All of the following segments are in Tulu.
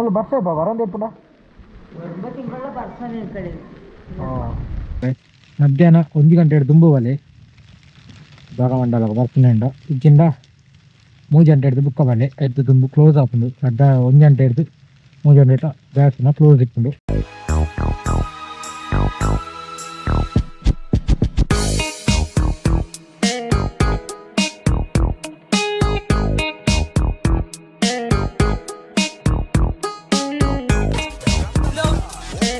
ಅಲ್ಲ ಬರ್ಸೆ ಬಾ ಬರೋಂದು ಇಪ್ಪುನ. 9 ತಿಂಗಳ ಬರ್ಸನೆ ಕಡೆ. ಮಧ್ಯಾಹ್ನ 1 ಗಂಟೆ ದುಂಬು ಬಲೆ ಭಾಗಮಂಡಲ ಬರ್ಪುನೆಂಡ ಇಜ್ಜಿಂಡ 3 ಗಂಟೆ ಹಿಡ್ದು ಬುಕ್ಕ ಬಲೆ. ಎದ್ದು ದುಂಬು ಕ್ಲೋಸ್ ಆಪುಂಡು. ಅಡ್ಡ 1 ಗಂಟೆ ಹಿಡ್ದು 3 ಗಂಟೆ ದೇವಸ್ಥಾನ ಕ್ಲೋಸ್ ಇಪ್ಪುಂಡು.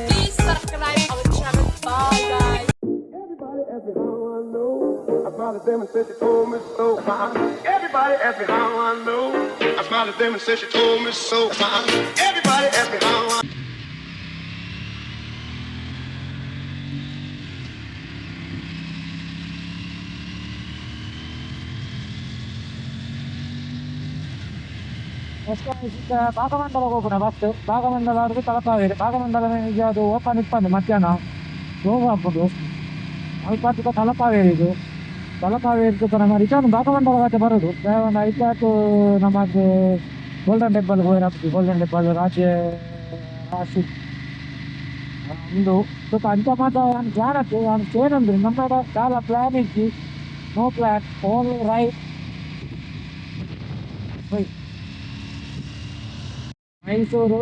Please subscribe our channel. Bye guys. Everybody ask me how I know. I smiled at them and said she told me so. Everybody ask me how I know. I smiled at them and said she told me so. Everybody ask me how I Bhagamandala ಹೋಗೋಣ ಬಸ್. ಭಾಗಮಂಡಲ ಆಡ್ದು ತಲಕಾವೇರಿ. ಭಾಗಮಂಡಲ ಈಗ ಅದು ಓಪನ್ ಇಪ್ಪಂದು, ಮಧ್ಯಾಹ್ನ ಕ್ಲೋಸ್ ಆಗ್ಬೋದು. ಅಲ್ಪ ತಲಕಾವೇರಿ, ಇದು ತಲಕಾವೇರಿ ನಮ್ಮ ರಿಟರ್ನ್ ಭಾಗಮಂಡಲ ಆಚೆ ಬರೋದು. ಒಂದು ಐತಾತು ನಮಗೆ ಗೋಲ್ಡನ್ ಟೆಂಪಲ್ ಹೋಗಿ, ಗೋಲ್ಡನ್ ಟೆಂಪಲ್ ರಾಶಿ ರಾಶಿ ಒಂದು ಸ್ವಲ್ಪ ಅಂಚ ಮಾತ. ನಾನು ಪ್ಲಾನ್ ಆಗ್ತದೆ. ನಾನು ಏನಂದ್ರೆ ನಮ್ಮ ದಾಲ ಪ್ಲಾನ್ ಇಜ್ಜಿ. No plan, only ride. Mysuru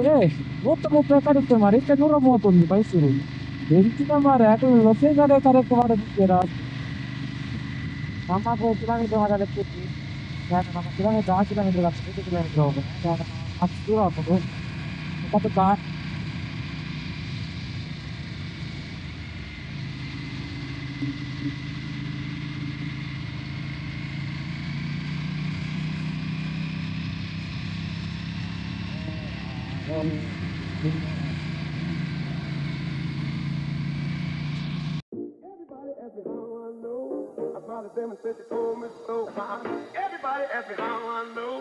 130 ಕಡಿಮೆ ಮಾರೆ. ಇತ್ತೆ 131 ಮೈಸೂರು. ಎಂಚಿನ ಮಾರೆ, ಅಕುಲು ಲೊಕೇಶನ್ ಕರೆಕ್ಟ್ ಮಾಡದಿತ್ತೆರಾ? ನಮ್ಮಕು ಕಿಲೋಮೀಟರ್ ಮಾತ ಲೆಕ್ಕಿಜ್ಜಿ. ನಮ್ಮ ಕಿಲೋಮೀಟರ್ ಆ ಕಿಲೋಮೀಟರ್ ಲಕ್ಷ ಕಿಲೋಮೀಟರ್ ಹೋಗುದು ಅಷ್ಟು ದೂರ ಆಪುಂಡು. ಬೊಕ್ಕ Everybody ask me how I know. I smiled at them and said she told me so. Everybody ask me how I know.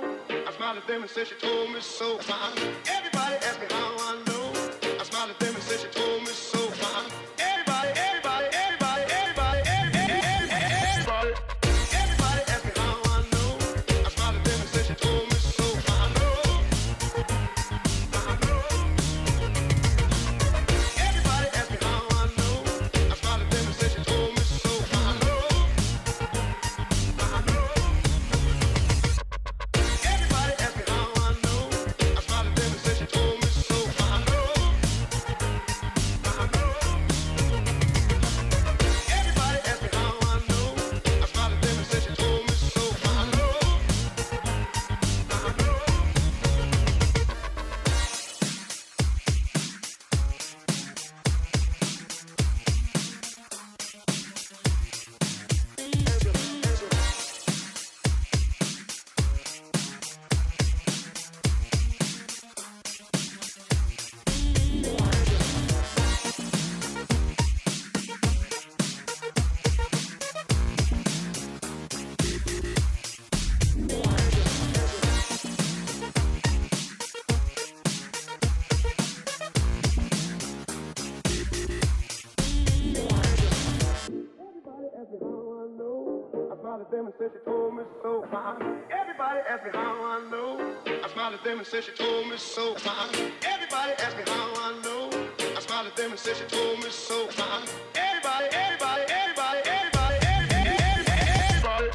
I smiled at them and said she told me so. Everybody ask me how I know. I smiled at them and said she told me so. Everybody, everybody, everybody, everybody, everybody, everybody. Everybody ask me how I know. I smiled at them and said she told me so. I know. I know. Everybody ask me how I know. I smiled at them and said she told me so. I know. I know. Everybody ask me how I know. I smiled at them and said she told me so. I know. I know. Everybody ask me how I know. I smiled at them and said she told me so. I know. I know. Everybody ask me how I know. I smiled at them and said she told me so. Everybody ask me how I know. I smiled at them and said she told me so. Everybody ask me how I know. I smiled at them and said she told me so. Everybody, everybody, everybody, everybody, everybody.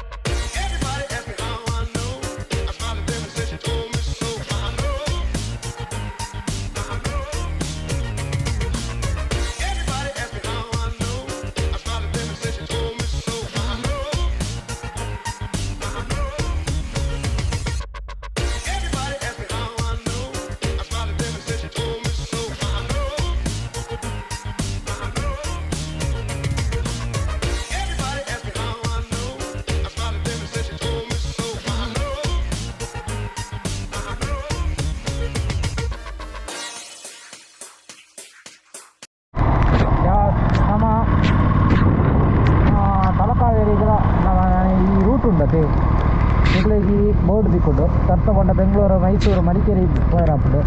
Everybody ask me how I know. I smiled at them and said she told me so. I know. I know. Everybody ask me how I know. I smiled at them and said she told me so. I know. I know. Everybody ask me how I know. I smiled at them and said she told me so. I know. I know. Everybody ask me how I know. I smiled at them and said she told me so. I know. I know. ನಮ್ಮ ತಲಕಾವೇರಿಗಳ ನಮ್ಮ ಈ ರೂಟ್ ಉಂಡತೆ. ನಿಕ್ಲೆಗ್ ಈ ಬೋರ್ಡ್ ತಿಕ್ಕುಂಡು. ತರ್ತಕೊಂಡ ಬೆಂಗಳೂರು, ಮೈಸೂರು, ಮಡಿಕೇರಿ ಪೋಯರಾಪುಂಡು.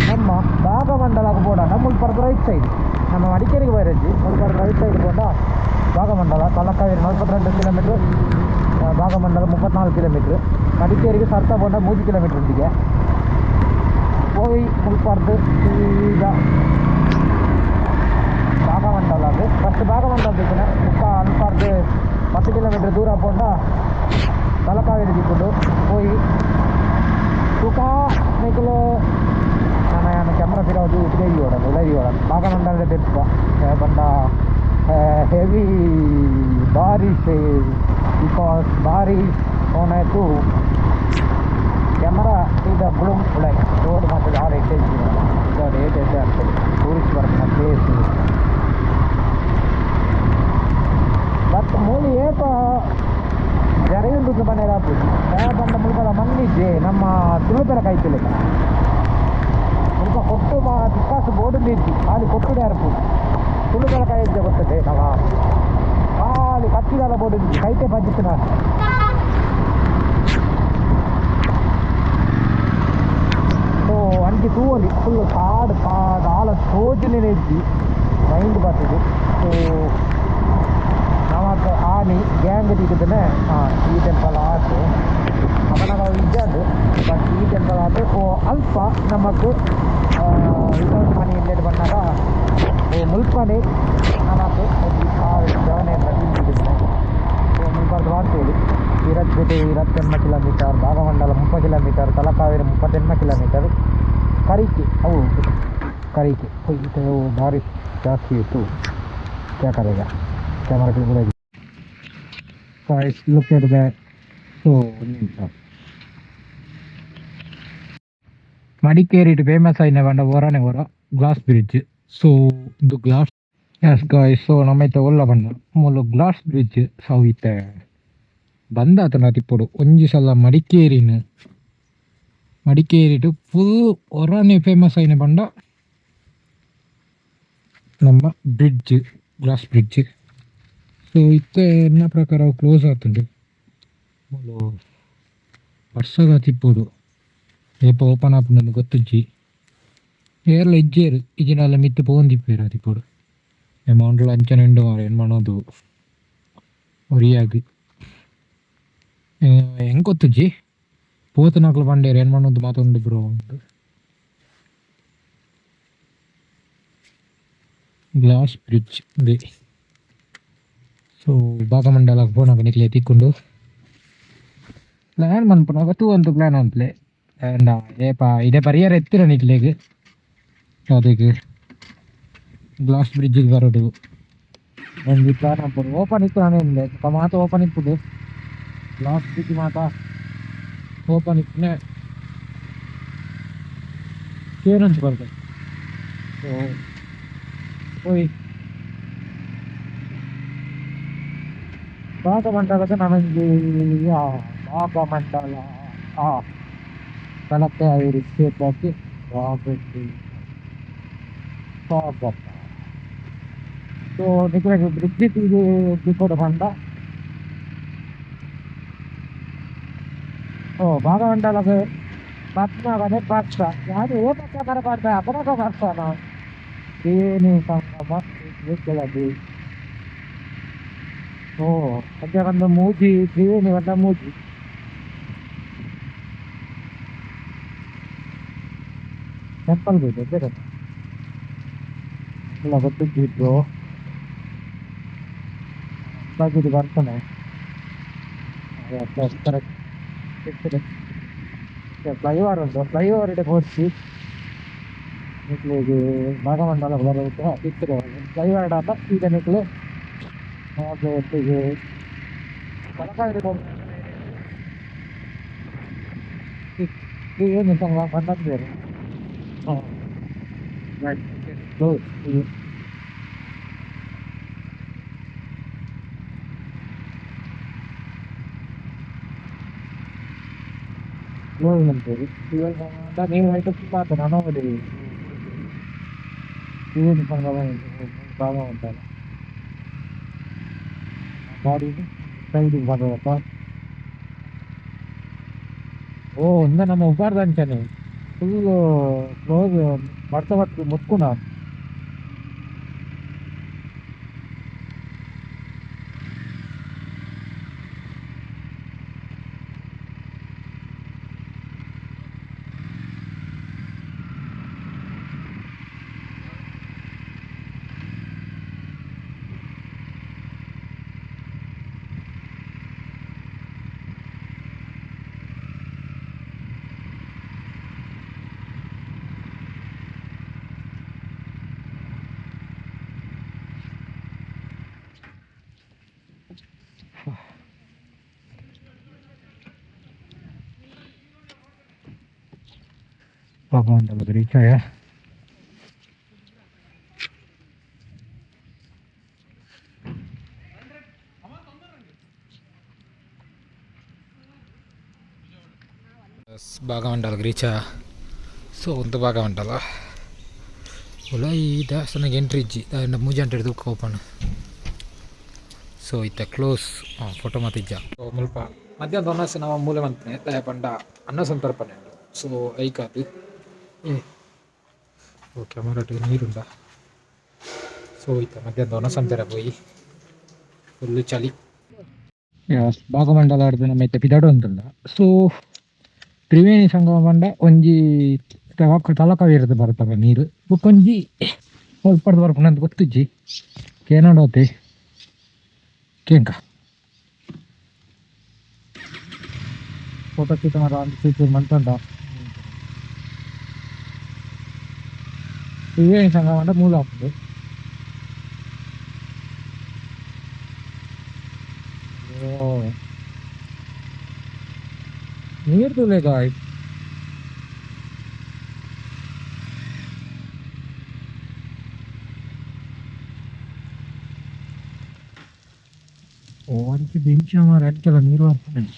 ನಮ್ಮ ಭಾಗಮಂಡಲಕ್ಕೆ ಬೋಡ ನಮ್ಮ ಮುಲ್ಪರ್ದು ರೈಟ್ ಸೈಡ್. ನಮ್ಮ ಮಡಿಕೇರಿಗೆ ಪೋಯರಜ್ಜಿ, ಮುಲ್ಪರ್ದು ರೈಟ್ ಸೈಡ್ ಪೋಂಡ ಭಾಗಮಂಡಲ. Talakaveri 42 kilometre, Bhagamandala 34 kilometre. ಮಡಿಕೇರಿಗೆ ಸರ್ತ ಪೋಂಡ 3 ಕಿಲೋಮೀಟ್ರ್ ಉಂಡಿಗೆ. ಪೋಯಿ ಮುಲ್ಪರ್ದು ಸೀದಾ ಭಾಗಮಂಡಲ ಫಸ್ಟ್ ಭಾಗಮಂಡಲ ದಿಕ್ಕುನ ಬೊಕ್ಕ ಅಲ್ಪರ್ದು 10 ಕಿಲೋಮೀಟರ್ ದೂರ ಪೋಂಡ ತಲಕಾವೇರಿ ದಿಕ್ಕುಂಡು ಪೋಯಿ ತುಕ ನಿಕುಲು ನಾನು ಕ್ಯಾಮ್ರಾ ಪಿರವು ಉದಯ ಓಡಲು ಉದಯ ಓಡಲು ಭಾಗಮಂಡಲದ ಬೆಪ್ಪ ಬಂಡ ಹೆವಿ ಬಾರಿಶ್ because ಬಾರಿಶ್ ಓನಾಯ್ತು ಕ್ಯಾಮರಾ ಈಗ ಬುಳುಂ ಉಳೈ ರೋಡ್ ಮಾತ್ರ ದಾದ ಎಡ್ಡೆ ದಾದ ಏಟ್ ಎಡ್ಡೆ ಆಗ್ತದೆ ಟೂರಿಸ್ಟ್ ಬರ್ಪುನ ಪ್ಲೇಸ್ ಬಟ್ ಮೂಲು ಏಪ ಜರೆಯುಂಡು ಪನೆರ ಆಪುಜಿ ದಾಯೆ ಪಂಡ ಮುಲ್ಪದ ಮಣ್ಣಿಜ್ಜೆ ನಮ್ಮ ತುಳುಪೆರ ಕೈತಿಲೆಕ ಮುಲ್ಪ ಕೊಟ್ಟು ಮಾ ತಿಕ್ಕಾಸು ಬೋರ್ಡ್ ಇಜ್ಜಿ ಖಾಲಿ ಕೊಟ್ಟುಡೆ ಅರ್ಪು ತುಳುಪೆರ ಕೈ ಗೊತ್ತದೆ ನಮ್ಮ ಖಾಲಿ ಕತ್ತಿದಾಲ ಬೋರ್ಡ್ ಇಜ್ಜಿ ಕೈತೆ ಪಜ್ಜಿತ್ತಿನ. ಸೊ ಅಂಚಿ ತೂವೊಲಿ ಫುಲ್ ಕಾಡು ಕಾಡು ಆಲ ತೋಜುನೆ ಇಜ್ಜಿ ಮೈಂಡ್ ಬರ್ತದೆ. ಸೊ ನಮಕ್ ಆನಿ ಗ್ಯಾಂಗ್ ತಿಕ್ಕುದನೆ ಈ ಟೆಂಪಲ್ ಆತು ಅವನಾಗ ಇಜ್ಜಾಂಡ್ ಬಟ್ ಈ ಟೆಂಪಲ್ ಆತು. ಓ ಅಲ್ಪ ನಮಕ್ ವಿತೌಟ್ ಮನಿ ಇಲ್ಲೆಡ್ ಬನ್ನಗ ಓ ಮುಲ್ಪನೆ ನಮಕ್ ಒಂಜಿ ಕಾರ್ ಜವನೆ ತಿಕ್ಕುದನೆ. ಸೊ ಮುಲ್ಪರ್ದು ವಾರ್ತೇಳಿ ಇರತ್ಪೇಟೆ 28 kilometre, Bhagamandala 30 kilometre, Talakaveri 38 kilometre, Karike ಅವು ಕರಿಕೆ ಇದು ಬಾರಿಶ್ ಜಾಸ್ತಿ ಇತ್ತು. ಕ್ಯಾ ಕರೇಗಾ camera. Guys, look at that. So Madikeri famous ಆಯಿನ ಪಂಡ ಒರನೆ ಒರ ಗ್ಲಾಸ್ ಬ್ರಿಡ್ಜ್. ಸೊ ಇದು ಗ್ಲಾಸ್. ಎಸ್ ಗಾಯ್ಸ್, ಸೊ ನಮ್ಮ ಇತ್ತೆ ಒಲ್ಲ ಪಂಡ ಮೂಲು ಗ್ಲಾಸ್ ಬ್ರಿಡ್ಜ್. ಸೊ ಇತ್ತೆ ಬಂದಾತನ ತಿಪ್ಪೊಡು ಒಂಜಿ ಸಲ ಮಡಿಕೇರಿನ ಮಡಿಕೇರಿಡ್ ಫುಲ್ ಒರನೆ ಫೇಮಸ್ ಆಯಿನ ಪಂಡ ನಮ್ಮ ಬ್ರಿಡ್ಜ್, ಗ್ಲಾಸ್ ಬ್ರಿಡ್ಜ್. ಸೊ ಇತ್ತೆ ಎನ್ನ ಪ್ರಕಾರ ಅವು ಕ್ಲೋಸ್ ಆತುಂಡು. ಮೂಲು ವರ್ಷದ ತಿಪ್ಪೊಡು ಏಪ ಓಪನ್ ಆಪುಂಡು ಗೊತ್ತುಜ್ಜಿ. ಏರ್ಲ ಇಜ್ಜೇರು ಇಜಿನಾಲ ಮಿತ್ತ್ ಪೋವೊಂದಿಪ್ಪೆರ್ ಆದಿಪ್ಪೊಡು ಅಮೌಂಟ್ಲ ಅಂಚನೆ ಉಂಡು ಮಾರ್ರೆ ಏನ್ ಮನೋದು ಒರಿಯಾಗ್ ಎಂಕ್ ಗೊತ್ತುಜ್ಜಿ. ಪೋತುನಕುಲು ಪಂಡೆರ್ ಏನ್ ಮನೋದು ಮಾತ ಉಂಡು ಬ್ರೋ ಉಂಡು. ಗ್ಲಾಸ್ ಬ್ರಿಡ್ಜ್ ಉಂದೆ. ಸೊ ಭಾಗಮಂಡಲ ಪೋನಗ ನಿಕ್ಲೆ ತಿಕ್ಕುಂಡು. ಪ್ಲ್ಯಾನ್ ಮನ್ಪುನಗ ತೂವೊಂದು ಪ್ಲ್ಯಾನ್ ಮನ್ಪುಲೆ ಆಂಡ ಏಪ ಇಡೆ ಪರಿಯರ ಎತ್ತಿರ ನಿಕ್ಲೆಗ್ ಅದಕ್ಕೆ ಗ್ಲಾಸ್ ಬ್ರಿಡ್ಜ್ ಬರೋಡು ಒಂಜಿ ಪ್ಲಾನ್ ಮನ್ಪೊಡು. ಓಪನ್ ಇಪ್ಪುನ ಉಂಡೆ ಮಾತ ಓಪನ್ ಇಪ್ಪುಂಡು ಗ್ಲಾಸ್ ಬ್ರಿಡ್ಜ್ ಮಾತ ಓಪನ್ ಇಪ್ಪುನೆ ಕೇನೊಂಜಿ ಬರ್ಪೆ. ಸೊ ಪೋಯಿ ಭಾಗಮಂಡಲದ ನನೊಂಜಿ ಭಾಗಮಂಡಲ ತಲಕಾವೇರಿ ಕ್ಷೇತ್ರಕ್ಕೆ ಸ್ವಾಗತ. ಸೊ ನಿಕ್ಲೆಗ್ ಬ್ರಿಡ್ಜ್ ತೂದು ತಿಕ್ಕೊಡು ಪಂಡ ಓ ಭಾಗಮಂಡಲಗ್ ಪತ್ನಾಗನೆ ಪಕ್ಷ ಯಾರು ಏ ಪಕ್ಷ ಬರಬಾರ್ದ ಅಪರಾಧ ಪಕ್ಷನ ತ್ರಿವೇಣಿ ಸಂಗಮ ಕೆಳಗೆ. ಓ ಅಂಚ ಪಂಡ ಮೂಜಿ ತ್ರಿವೇಣಿ ಪಂಡ ಮೂಜಿ ಟೆಂಪಲ್ ಬೇಕು ಬೇರೆ ಇಲ್ಲ ಗೊತ್ತಿದ್ದು ಬ್ರೋ ಇದು ಬರ್ತಾನೆ ಕರೆಕ್ಟ್ ಫ್ಲೈಓವರ್ ಉಂಟು. ಫ್ಲೈಓವರ್ ಇಡೆ ಪೋಡ್ಚಿ ನಿಕ್ಲೆಗ್ ಭಾಗಮಂಡಲ ಬರೋದು ಇತ್ತಿರ ಫ್ಲೈಓವರ್ ಆಂಡ ಈಗ ನಿಕ್ಲು ಒಟ್ಟಿಗೆ ತಲಕಾವೇರಿ ಏನು ಪಂಡಂದೇರು. ಹಾಂ ರೈಟ್ ಕ್ಲೋಸ್ ಇದು ಕ್ಲೋಸ್ ಮನ್ಪೊಡು. ಇವಾಗ ನೀರು ಐಟ್ ಮಾತ ನನೋಡಿ ತ್ರಿವೇಣಿ ಸಂಗಮ ಭಾಗಮಂಡಲ ಬಾಡಿ ಸೈಡ್ ಭಗವತ. ಓ ಉಂದು ನಮ್ಮ ಉಬಾರ್ದ ಅಂಚನೆ ಫುಲ್ ಕ್ಲೋಸ್ ಬರ್ಸ ಬತ್ತು ಮುತ್ಕುನ. ಭಾಗಮಂಡಲ ರೀಚ್ ಆಯ. ಭಾಗಮಂಡಲ ರೀಚ. ಸೊ ಒಂದು ಭಾಗಮಂಡಲ ಉಲಾಯಿ ದೇವಸ್ಥಾನಕ್ಕೆ ಎಂಟ್ರಿ ಇಜ್ಜಿ ಮೂಜಿ ಗಂಟೆ ಹಿಡಿದು ಓಪನ್. ಸೊ ಇತ್ತ ಕ್ಲೋಸ್ ಫೋಟೋ ಮಾತಿಜ್ಜ. ಮುಲ್ಪ ಮಧ್ಯಾಹ್ನ ಒನ್ನಸ್ ನಾವು ಮೂಲೆ ಮಂತ್ನೆ ದಯ ಪಂಡ ಅನ್ನ ಸಂತರ್ಪಣೆ ಉಂಡು. ಸೊ ಐಕಾದ್ ಏ ಓಕೆ ಮರಟ್ ನೀರುಂಡ. ಸೊ ಇತ್ತ ಮಧ್ಯಾಹ್ನ ಒನ್ನ ಸಂತರ ಪೋಯಿ ಫುಲ್ ಚಳಿ. ಭಾಗಮಂಡಲ ನಮ್ಮ ಇತ್ತೆ ಪಿದಾಡು ಉಂಟುಂಡ. ಸೊ ತ್ರಿವೇಣಿ ಸಂಗಮ ಪಂಡ ಒಂಜಿ ತಲಕಾವೇರಿದ ಬರ್ತವೆ ನೀರು, ಬೊಕ್ಕೊಂಜಿ ಒಲ್ಪಡ್ದು ಬರ್ಪುಂಡು ಅಂತ ಗೊತ್ತಿಜ್ಜಿ. ಕೇನೋಡೋತೆ ಕೇಂಕ ಫೋಟೋ ಚೀತ ಮರ ಅಂತ ಚೀಚೂರು ಮಂತುಂಡ. ತ್ರಿವೇಣಿ ಸಂಗಮ ಪಂಡ ಮೂಲ ಆಪುಂಡು. ಓ ನೀರು ತೂಲೆ ಗಾಯ್ಸ್. ಒಂಚಿ ಬೆಂಚಿ ಮಾರ ಅಂಚಲ ನೀರು ಬರ್ಪುಂಡು.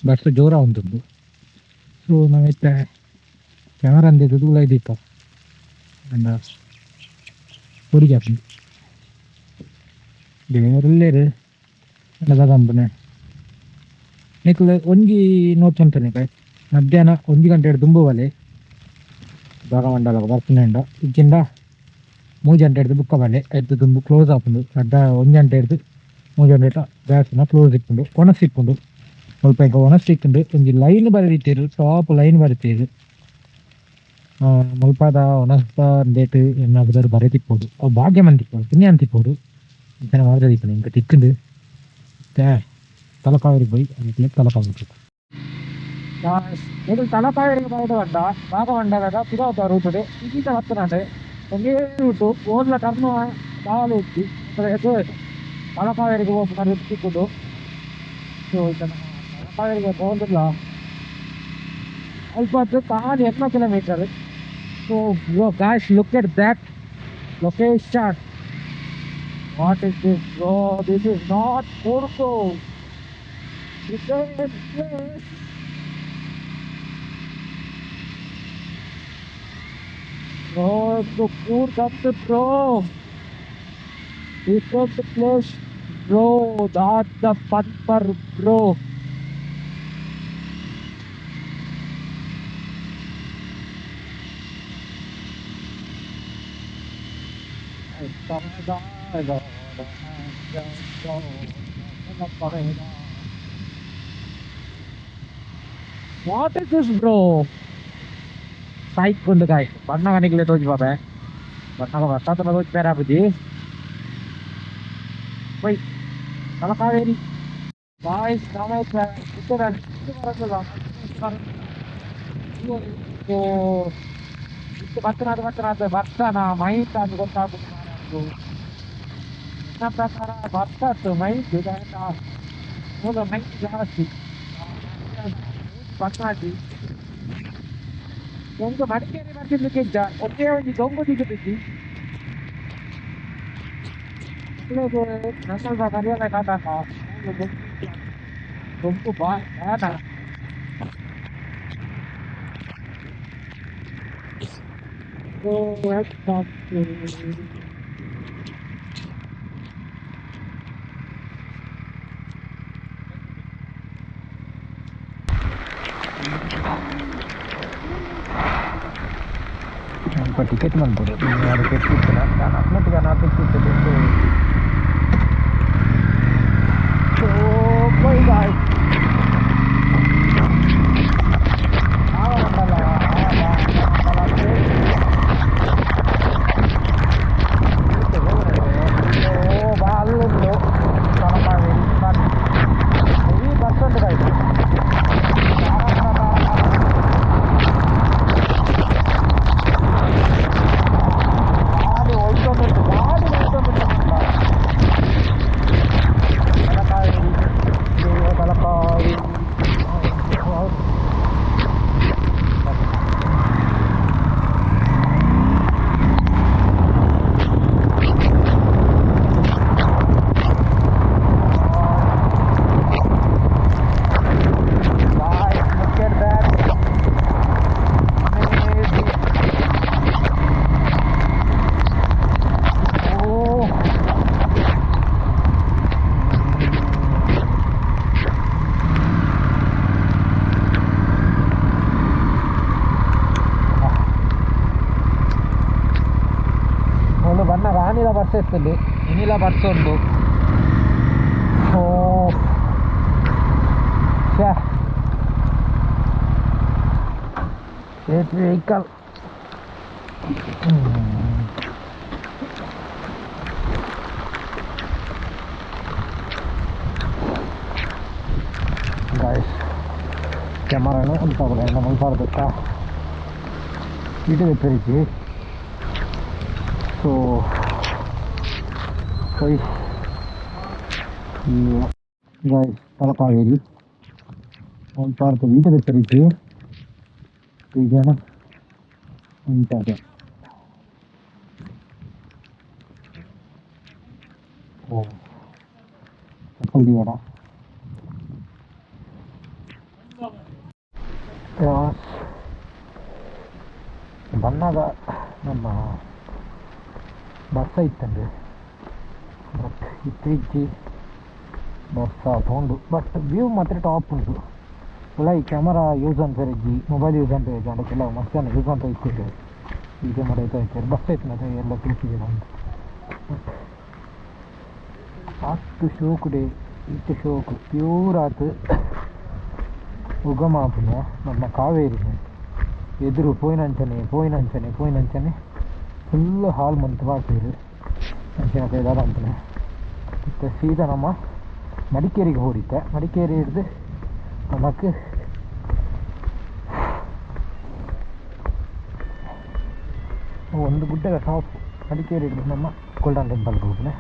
ಬಸ್ ಜೋರ ಉಂಟು. ಸೊ ನಾವಿತ್ತೆ ಕ್ಯಾಮರಾ ಅಂದಿದ್ದು ತೂಲ ಇದ್ದಿತ್ತ ಅಂಡ ಪೊರಿಗೆ ಆಪುಂಡು. ದೇವರುಲ್ಲೇರು ದಾದ ನಿಕ್ಲು ಒಂಜಿ ನೋಟ್ ಉಂಟು ಮಧ್ಯಾಹ್ನ 1 ಗಂಟೆ ದುಂಬು ಬಲೆ ಭಾಗಮಂಡಲ ಬರ್ಪುನೆ ಇಜ್ಜಿಂಡ 3 ಗಂಟೆ ಹಿಡ್ದು ಬುಕ್ಕ ಬಲೆ ಎದ್ದು ದುಂಬು ಕ್ಲೋಸ್ ಆಪುಂಡು. ಅಡ್ಡ 1 ಗಂಟೆ ಹಿಡ್ದು 3 ಗಂಟೆ ದೇವಸ್ಥಾನ ಕ್ಲೋಸ್ ಇಪ್ಪುಂಡು. ಒಣಸ್ ಇಪ್ಪುಂಡು ಮುಲ್ಪ ಎಂಕ ಒಣಸ್ ಇಕ್ಕುಂಡು. ಒಂಜಿ ಲೈನ್ ಬರೆದಿತ್ತೆರ್, ಟಾಪ್ ಲೈನ್ ಬರೆತೇರು. ಮುಲ್ಪದ ಒಣಸ್ದ ಡೇಟ್ ಎನ್ನ ಬುದರ್ ಬರೆದಿಪ್ಪೊಡು. ಅವು ಭಾಗ್ಯ ಮಂತಿಪ್ಪೊಡು, ಪುಣ್ಯ ಅಂತಿಪ್ಪೊಡು. ಇಂಚನೆ ಮಾತ್ರ ದಿಪ್ಪುಂಡು ಇಂಕ ತಿಕ್ಕುಂಡು. ತಲಕಾವೇರಿ ಪೋಯಿ ಅನಿಕ್ಲೆ ತಲಕಾವೇರಿ ಇದು ತಲಕಾವೇರಿಗೆ ಬರೋದು ಬಂಡ ಭಾಗಮಂಡಲದ ಪಿರಾವತ ರೂಟುಡು ಈತ ಬತ್ತನಾಂಡ್ ಒಂಜೇ ರೂಟು ಓದ್ಲ ಟರ್ನ್ ದಾಲ ಇತ್ತಿ ತಲಕಾವೇರಿಗೆ ಪೋಪುನ ರೂಟ್ ತಿಕ್ಕುಂಡು. ಸೊ ಇತ್ತೆ ತಲಕಾವೇರಿಗೆ ಪೋವೊಂದುಲ್ಲ. ಅಲ್ಪ ಖಾಲಿ 8 kilometre. So guys, look at that location. What is this, bro? This is not Porto. This is place. Bro, the food up the bro. This is the place, bro. That's the fun per bro. What is this, bro? Psych ಉಂಡು ಗಾಯ್ಸ್. ಬಣ್ಣ ನಿಕ್ಲೆ ತೋಜಿ ಬಾಬೆ ಬಣ್ಣ ಬರ್ಸಾತ ತೋಜಿ ಬೇರೆ ಆಪುಜಿ. ಪೊಯ್ ತಲಕಾವೇರಿ ಬಾಯ್ಸ್. ಇತ್ತು ಬತ್ತನಾದ ಬತ್ತನಾದ ಬರ್ಸನ ಮೈಟ್ ಅಂತ ಗೊತ್ತಾಗುದು. ನನ್ನ ಪ್ರಕಾರ ಬರ್ಸತ್ತು ಮೈಟ್ ಮೂಲ ಮೈಟ್ ಜಾಸ್ತಿ ಬತ್ತಾಜಿ. ಒಂದು ಮಡಿಕೇರಿ ಬರ್ತಿರ್ಲಿಕ್ಕೆ ಇದ್ದ ಒಂದೇ ಒಂದು ದೊಂಬು ದಿಗ್ಗಿ ನನ್ನ ಕರಿಯಲ್ಲ ಕಾಟಾಕ ದೊಂಬು ಬಾ ಬೇಡ. So let's talk to ಸ್ವಲ್ಪ ಟಿಕೆಟ್ ಮಲ್ಪೊಡು. ಟಿಕೆಟ್ ಇತ್ತಿಲ್ಲ ನಾನು ಅಪ್ನಟ್ಟಿಗೆ ನಾಲ್ಕು ಇತ್ತು. So bye bye. ಅಲ್ಲುಂಡು ತಲಕಾವೇರಿ ಹೆವಿ ಬಸ್ ಉಂಟು ಗಾಯ್ಸ್. ಗಾಡಿ ಒಯ್ತೊಂದುಂಟು, ಗಾಡಿ ಒಯ್ತೊಂದುಂಟು. ತಲಕಾವೇರಿ, ತಲಕಾವೇರಿ. ಆನಿಲ ಬರ್ಸ ಇತ್ತುಂಡು, ಇನಿಲ ಬರ್ಸ ಉಂಡು. ಓ ಶ್ಯಾ ವೆಹಿಕಲ್. ಗಾಯ್ಸ್, ಕ್ಯಾಮರಾನು ಅಂತ ಮುಲ್ಪಾರ್ದಕ್ಕ ಇటు ತೆರಿಚಿ. ಸೊ ಹೋಯ್ ಗಾಯ್ಸ್, ತಲಕಾವೇರಿ ಮುಲ್ಪಾರ್ದ ವೀಟದ ತೆರಿಚಿ ಜನ ಉಂಟಾದ. ಓ ಚಪ್ಪಲ್. ಬನ್ನಗ ನಮ್ಮ ಬರ್ಸ ಇತ್ತಂಡು, ಬಟ್ ಇತ್ತೆ ಇಜ್ಜಿ ಬರ್ಸ ಪೋಂಡು. ಬಟ್ ವ್ಯೂ ಮಾತ್ರ ಟಾಪ್ ಉಂಟು. ಉಲಾಯಿ ಕ್ಯಾಮರಾ ಯೂಸ್ ಅನ್ಪೆರೆ ಇಜ್ಜಿ, ಮೊಬೈಲ್ ಯೂಸ್ ಅನ್ಪೆರೆ ಇಜ್ಜಿ. ಅಂಡ ಕೆಲವು ಮಸ್ತ್ ಜನ ಯೂಸ್ ಅಂತ ಇತ್ತಿದ್ದು ಈಗ ಮಾಡಿ ಇದ್ದಾರೆ. ಬಸ್ ಐತೆ ಎಲ್ಲ ತೂಕಿದೆ ಅಂತ. ಬಟ್ ಆತ್ ಶೋಕುಡೆ ಇತ್ತೆ ಶೋಕು ಪ್ಯೂರ್ ಆತ್ ಉಗಮ ಆಪುನ ನಮ್ಮ ಕಾವೇರಿ ಎದುರು ಪೋಯಿನಂಚನೆ ಪೋಯಿನಂಚನೆ ಪೋಯಿನಂಚನೆ ಫುಲ್ ಹಾಲ್ ಮಂತ್ ಪಾಡ್ಪೆರ್. ಅಂಚಿನ ದಾದ ಅಂಪುನೆ. ಇತ್ತೆ ಸೀದಾ ನಮ್ಮ ಮಡಿಕೇರಿಗೆ ಹೋಡಿತ್ತೆ. ಮಡಿಕೇರಿ ಹಿಡ್ದು ನಮಕ್ ಒಂದು ಗುಡ್ಡದ ಟಾಪ್. ಮಡಿಕೇರಿ ಹಿಡ್ದು ನಮ್ಮ ಗೋಲ್ಡನ್ ಟೆಂಪಲ್ಗೆ ಹೋಗ್ನೆ.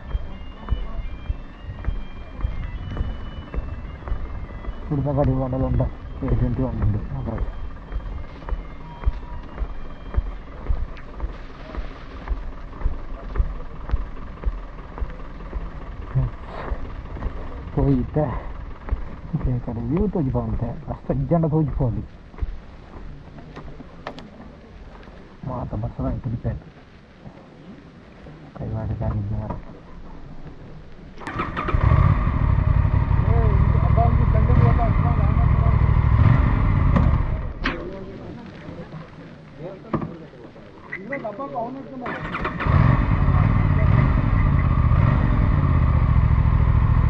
ಕುಡ್ದ ಗಾಡಿ ಮಾಡಲ್ ಉಂಡ A21 ಉಂಡು. ಅದ್ರಾಗ ಪೋಯಿತ್ತೆ ಕಡೆ ವ್ಯೂ ತೋಜಿಪಂತೆ. ಬಸ್ ಇಜ್ಜಂಡ ತೋಜಿಪೋಲಿ ಮಾತ ಬಸ್ಸದ ಡಿಪೆಂಡ್ ಕೈವಾಡ ಗಾಡಿ ಮಾರ.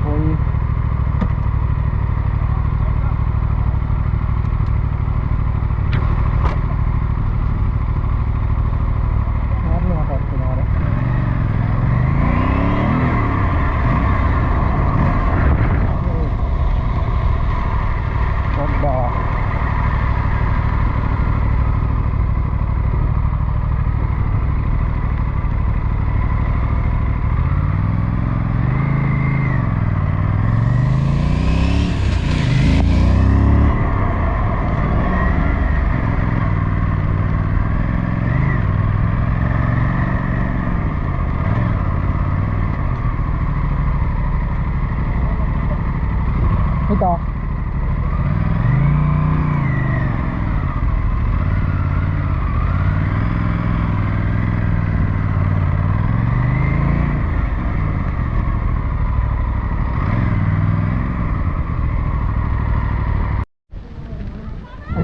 ಹೋಯಿ ಯಾರ್ಲಿ ಮಾತಾಡ್ತಿದ್ದಾರೆ? ದೊಡ್ಡ ಆಯ್ತಾ?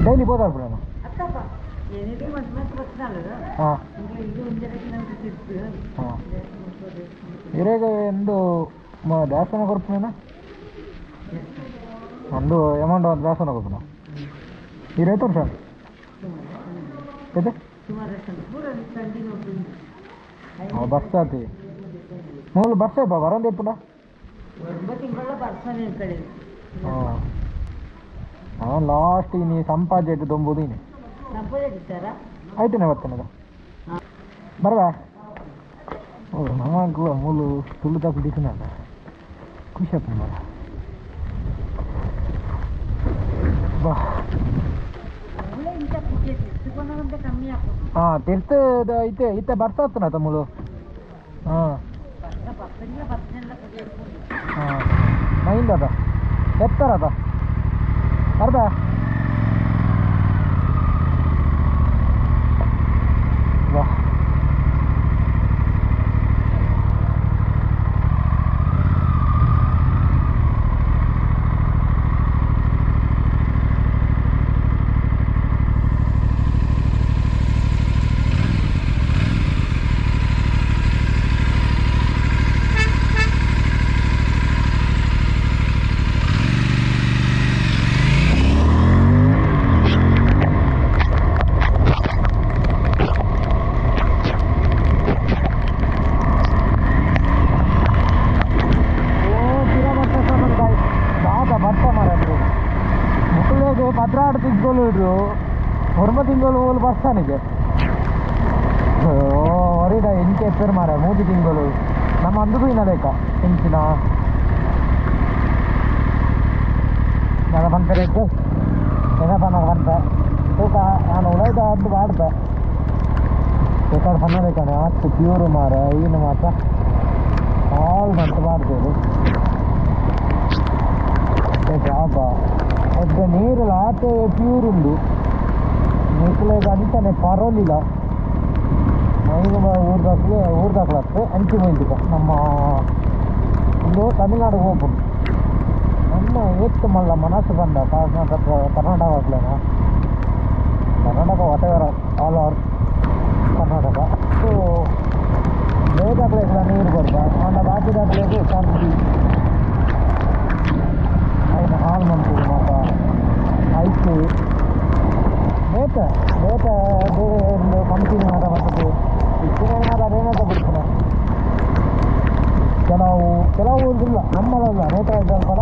ಡೈಲಿ ಬೋದಾರ್ ಬಿಡೋಣ. ಅತ್ತಪ್ಪ ಏನಿದೆ ಮತ್ತೆ ಮತ್ತೆ ಬರ್ತಾನಲ್ಲ. ಹಾಂ. ಇದು ಒಂದೆರಡು ನಮ್ಗೆ ತಿರ್ಪು. ಹಾಂ, ಇರೇಗ ಎಂದು ದೇವಸ್ಥಾನ ಕೊರ್ಪುನೇನ ಒಂದು ಅಮೌಂಟ್ ಒಂದು ದೇವಸ್ಥಾನ ಕೊರ್ಪುನ ಇರೇತು ವರ್ಷ ಏತೆ. ಸುಮಾರು ಪೂರ ಕಂಟಿನ್ಯೂ. ಬಸ್ ಆತಿ ಮೂಲು ಬಸ್ ಬಾ ಬರೋದು ಇಪ್ಪುನ. ಒಂಬತ್ತು ತಿಂಗಳ ಬರ್ಸಾನೆ ಕಡೆ. ಹಾಂ ಹಾಂ, ಲಾಸ್ಟ್ ಇನಿ ಸಂಪಾಜೆಟ್ ದೊಂಬುದು ಇನಿ. ಸಂಪೋಜ ಇರ್ತಾರ. ಆಯ್ತನೆ ಬರ್ತೇನೆ ಬರವಾ. ಓ ನಮಗೂ ಮೂಲು ತುಳು ತಪ್ಪು ದಿಕ್ಕನಲ್ಲ, ಖುಷಿ ಆಗ್ತದೆ ಮರ ಬಾ. ಇಂಥ ತಿರ್ಕೊಂಡು ಕಮ್ಮಿ ಹಾಕೋದು. ಹಾಂ, ತಿರ್ತು ಇತ್ತೆ ಇತ್ತೆ ಬರ್ತಾ ಇತ್ತು ತಮ್ಮಳು. ಹಾಂ. ಪಕ್ಕದಿಂದ ಪಕ್ಕನೆಲ್ಲ ಕುಡಿಯೋದು. ಹಾಂ, ಮೈಂದ ಅದ ಎತ್ತರ ಅದ ಬರ್ಬಾ. ವಾ ತಿಂಗಳು ಒರ್ಮ ತಿಂಗಳು ಓಲು ಬರ್ತಾನಿಗೆ ಹೊರಿಡ ಎಂಚ ಎಪ್ಪೇರು ಮಾರ ಮೂಜಿ ತಿಂಗಳು ನಮ್ಮ ಅಂದುದು ಇನ್ನ ಬೇಕಾ ಎಂಚಿನ ನನ್ನ ಪನ್ಪೆರೆ ಎನ್ನ ಪನ್ನ ಪನ್ಪೆ ತೂಕ ನಾನು ಉಳೈದ ಅಂದು ಪಾಡ್ಪೆ ಬೇಕಾದ್ರೆ ಪನ್ನ ಬೇಕಾನೆ ಆತ್ ಪ್ಯೂರ್ ಮಾರ ಈನು ಮಾತ್ರ ಆಲ್ ಮಂತ್ ಮಾಡ್ತೇವೆ ಜಾಬ ಒದ್ದೆ ನೀರು ಆತೆ ಪ್ಯೂರ್ ಉಂಡು ನಿಕ್ಲೆಗ್ ಅಂಚನೆ ಪರೋಲಿಲ್ಲ ಮೈನು ಊರ್ದಾಕ್ಲೆ ಊರ್ದಾಕ್ಲತ್ತು ಅಂಚಿ ಮೊಯ್ದಿಕ ನಮ್ಮ ಒಂದು ತಮಿಳ್ನಾಡಿಗೆ ಹೋಗ್ಬೋದು ನಮ್ಮ ಏತ್ ಮಲ್ಲ ಮನಸ್ಸು ಬಂದ Karnataka Karnataka ಆಗ್ಲೇನ Karnataka whatever all are Karnataka so ಬೇದಾಕ್ಲೆಗ್ಲ ನೀರು ಬರ್ಬ ಆಂಡ ಬಾಕಿದಾಕ್ಲೆಗ್ ಸರ್ದಿ ಐನ ಹಾಲ್ ಮನ್ಪುಡು ಮಾತ ಐಕ್ ಬೇತೆ ಬೇತೆ ಬೇರೆ ಒಂದು ಕಂಪಿನಿ ಮಾತ ಬರ್ತದೆ ಇತ್ತಿನ ಮಾತ ಅದೇನಾತ ಬಿಡ್ತಾನೆ ಕೆಲವು ಕೆಲವು ಇಲ್ಲ ನಮ್ಮಲ್ಲ ನೇತ ಇದ್ದಲ್ಪಲ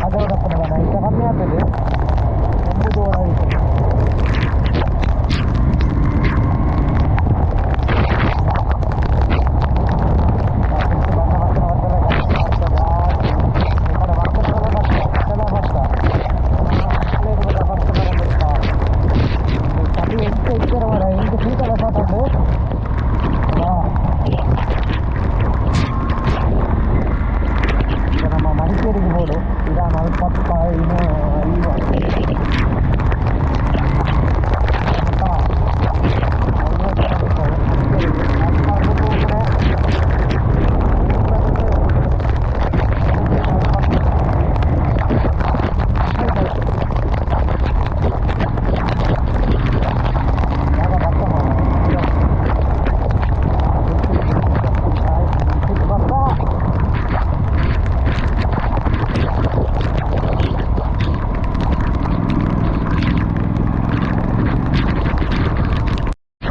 ಅದರ ಈಗ ಕಮ್ಮಿ ಆಗ್ತದೆ ಎಂಬುದು ಆಯಿತು. ನಮ್ಮ ಮಡಿಕೇರಿಗೆ ಬೋಡು ಇದ ನಲ್ವತ್ತ ಐನು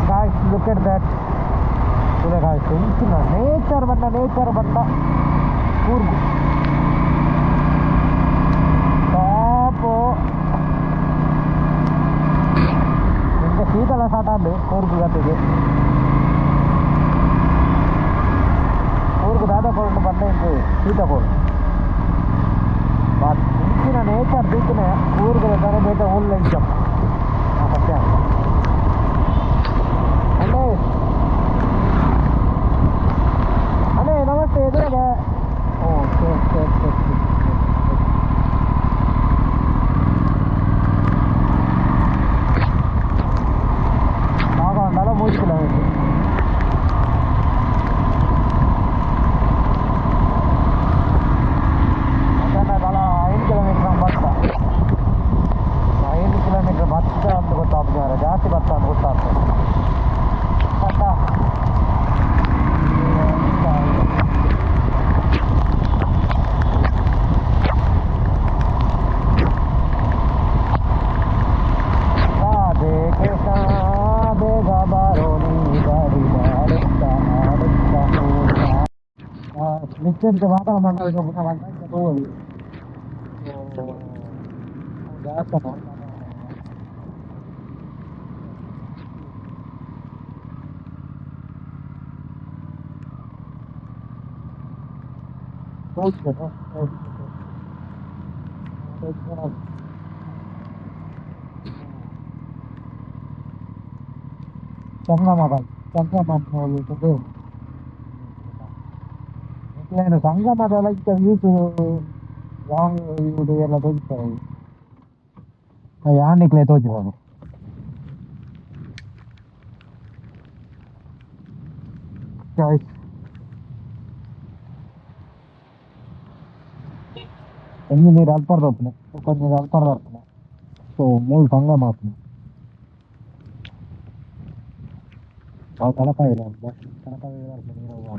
Guys, look at that. Guys, ಎಂಚಿನ ನೇಚರ್ ಬಂದ ನೇಚರ್ ಬಂದ ಕೂರ್ಗು ಟಾಪು ಎಂತ ಶೀತಲ ಸ್ಟಾರ್ಟ್ ಆಂಡ್ ಕೂರ್ಗು ಗತಿಗೆ ಕೂರ್ಗು ದಾದ ಕೊಟ್ಟು ಬಂದ ಇಂಕು ಶೀತ ಕೋಡು ಬಟ್ ಇಂಚಿನ ನೇಚರ್ ದೀಕನೆ ಕೂರ್ಗು ತರ ಬೇಟ ಊರ್ಲ ಇಂಚ ಸತ್ಯ ಅಣ್ಣೇ ಅಣ್ಣೇ namaste ಎದುರಾಗ okay okay okay Bhagamandala 3 kilometre. ಬಲ 5 ಕಿಲೋಮೀಟ್ರ್ ಭತ್ತ 5 ಕಿಲೋಮೀಟ್ರ್ ಭತ್ತ ಅಂತ ಗೊತ್ತಾಗ್ತದೆ, ಜಾಸ್ತಿ ಭತ್ತ ಅಂತ ಗೊತ್ತಾಗ್ತದೆ. ಭತ್ತ ರಾಧೆ ಕೃಷ್ಣ ಬೇಗ ಬಾರೋ ನೀ ಬಾರಿ ಬಾಡುತ್ತಾ ಹಾಡುತ್ತಾ ನಿತ್ಯಂತ ವಾತಾವರಣ ತಗೋದು ಜಾಸ್ತಿ ಸಂಗಮ ಬಾಯ್ ಸಂಗಮ ಏನು ಸಂಗಮದ like views long view ಎಲ್ಲ ತೋಜಿస్తారు ಯಾನಿಕ್ಲೆ ತೋಜಿಬೋದು. ಚಾಯ್ಸ್ ಒಂಜಿ ನೀರು ಅಲ್ಪರ್ದ ಉಪ್ಪುನೆ ಒಂಜಿ ನೀರು ಅಲ್ಪರ್ದ ಉಪ್ಪುನೆ ಸೊ ಮೂಲು ಸಂಗಮ ಆಪುನೆ ಅವು ತಲಪಾಯಿರ ತಲಪಾಯಿ ನೀರು ಹೋಗುವ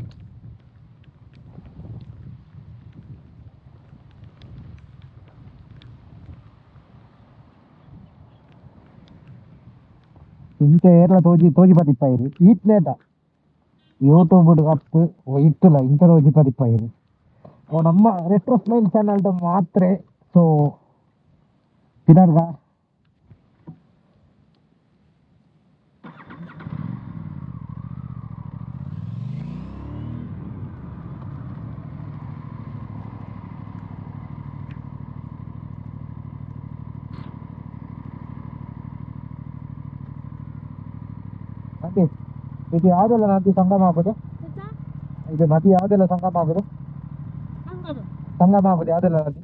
ಇಂಚ ಏರ್ಲ ತೋಜಿ ತೋಜಿ ಪದಿಪ್ಪಾಯಿರಿ ಈತ್ನೇಟ ಯೂಟ್ಯೂಬ್ ಕತ್ತು ಇತ್ತುಲ ಇಂಚ ತೋಜಿ ಪದಿಪ್ಪಾಯಿರಿ ಅವು ನಮ್ಮ retro smile channel ಮಾತ್ರ. ಸೊ ಪಿದರ್ಗ ಅಂಟಿ, ಇದು ಯಾವುದೆಲ್ಲ ನದಿ ಸಂಗಮ ಆಗೋದು? ಇದು ನದಿ ಯಾವುದೆಲ್ಲ ಸಂಗಮ ಆಗೋದು? ಸಂಗಮ ಆಗೋದು ಯಾವುದೆಲ್ಲ ನದಿ?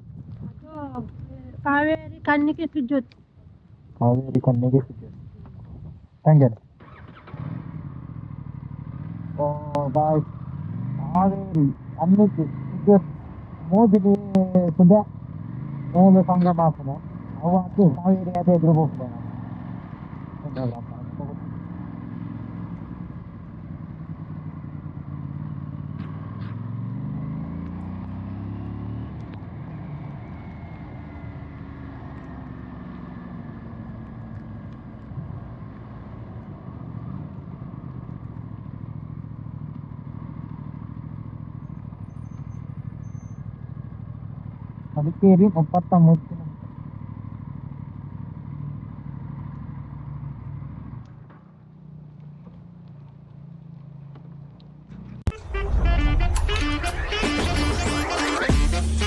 ಕಾವೇರಿ ಕಣ್ಣಿಗೆ ಸುಜ್ಜೋತಿ. ಕಾವೇರಿ ಕಣ್ಣಿಗೆ. Thank you. Oh bye. Kaveri ಅನ್ನಕ್ಕೆ ಇದು ಮೋದಿನಿ ಸುಧಾ ಮೂಲ ಸಂಗಮ ಆಪುನ ಅವು ಅದು ಕಾವೇರಿ ಅದೇ ಎದುರು ಹೋಗ್ತದೆ. Madikeri 33 kilometre.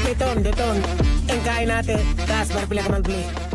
Deton, deton. Ang kain natin. Taas, bar pila ka man play.